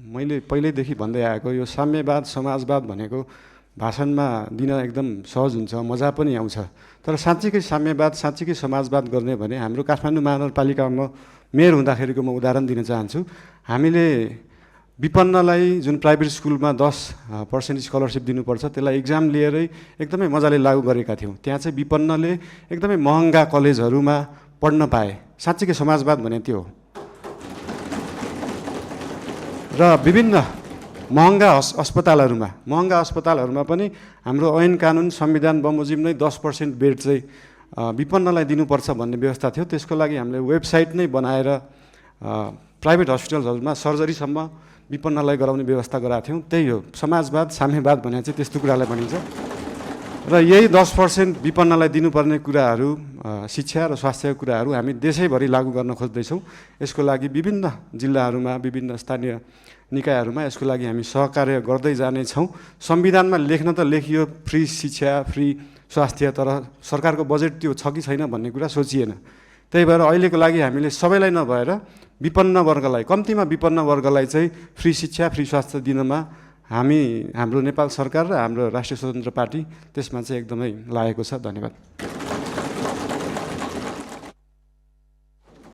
मैले पहिल्यैदेखि भन्दै आएको यो साम्यवाद समाजवाद भनेको भाषणमा दिन एकदम सहज हुन्छ, मजा पनि आउँछ। तर साँच्चीकै साम्यवाद साँच्चीकै समाजवाद गर्ने भने हाम्रो काठमाडौँ महानगरपालिकामा मेयर हुँदाखेरिको म उदाहरण दिन चाहन्छु। हामीले विपन्नलाई जुन प्राइभेट स्कुलमा 10% स्कलरसिप दिनुपर्छ त्यसलाई इक्जाम लिएरै एकदमै मजाले लागू गरेका थियौँ। त्यहाँ चाहिँ विपन्नले एकदमै महँगा कलेजहरूमा पढ्न पाए। साँच्चीकै समाजवाद भने त्यो हो। र विभिन्न महँगा अस्पतालहरूमा पनि हाम्रो ऐन कानुन संविधान बमोजिम नै 10% बेड चाहिँ विपन्नलाई दिनुपर्छ भन्ने व्यवस्था थियो। त्यसको लागि हामीले वेबसाइट नै बनाएर प्राइभेट हस्पिटलहरूमा सर्जरीसम्म विपन्नलाई गराउने व्यवस्था गराएको थियौँ। त्यही हो समाजवाद साम्यवाद भने चाहिँ त्यस्तो कुरालाई भनिन्छ। र यही 10% विपन्नलाई दिनुपर्ने कुराहरू शिक्षा र स्वास्थ्यका कुराहरू हामी देशैभरि लागू गर्न खोज्दैछौँ। यसको लागि विभिन्न जिल्लाहरूमा विभिन्न स्थानीय निकायहरूमा यसको लागि हामी सहकार्य गर्दै जानेछौँ। संविधानमा लेख्न त लेखियो फ्री शिक्षा फ्री स्वास्थ्य, तर सरकारको बजेट त्यो छ कि छैन भन्ने कुरा सोचिएन। त्यही भएर अहिलेको लागि हामीले सबैलाई नभएर विपन्न वर्गलाई, कम्तीमा विपन्न वर्गलाई चाहिँ फ्री शिक्षा फ्री स्वास्थ्य दिनमा हाम्रो नेपाल सरकार र हाम्रो राष्ट्रिय स्वतन्त्र पार्टी त्यसमा चाहिँ एकदमै लागेको छ। धन्यवाद।